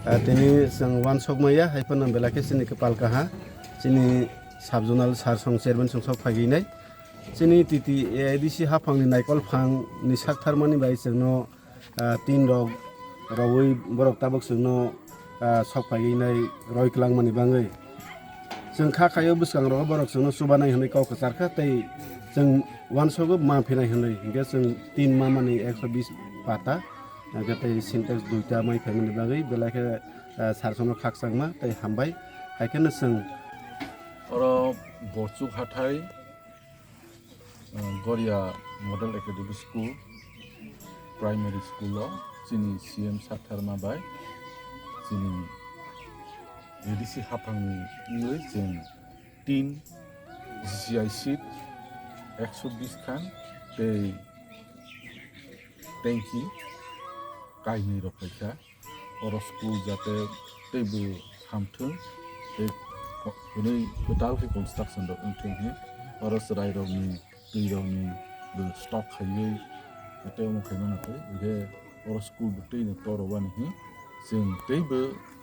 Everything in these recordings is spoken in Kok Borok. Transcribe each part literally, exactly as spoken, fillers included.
Ah, tini chwng uansuk maya, hai phano belai khe chini kwpal kaha, chini sub zonal sir song chairman song sok phaiwi nai. Chini T T A D C haphangni naikol phangni saktharmani bai chwngno, ah, tin rok rowui borok tabuk chwngno, ah, sok phaiwi nai roi kwlangmani bagwi. Chwng kha khaio bwskango borok chwngno chubanai hwnwi kok kwchar kha tei chwng uansugo ma phinai hwnwi, hinkhe chwng tin mamani ekso bis pata, hinkhe tei Sintex duita mai phaimani bagwi belai khe, ah, sir songno khakchangma tei hambai. Hai kheno chwng Oro Bochuk hathai, ah, Goria Model Academy School, Primary School o chini C M saktharma bai chini A D C haphangni wngwi chwng tin G C I sheet ekso bis khan tei tanki kainwi rok phaikha. Oro school jate teibo hamthwng tei ko-, hwnwi kwtal khe construction rok wngthwng hwnwi oro chwrairokni twirokni bo stock khaiwi tei omo khaimano tei hwnkhe oro school bo twino toro wani hwnwi chwng teibo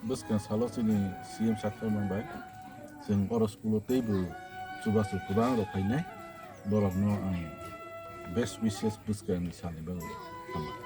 bwskang salo chini C M saktharma bai chwng oro school o teibo chubachu kwbang rok phainai, borokno ang best wishes bwskangni salni bagwi hambai.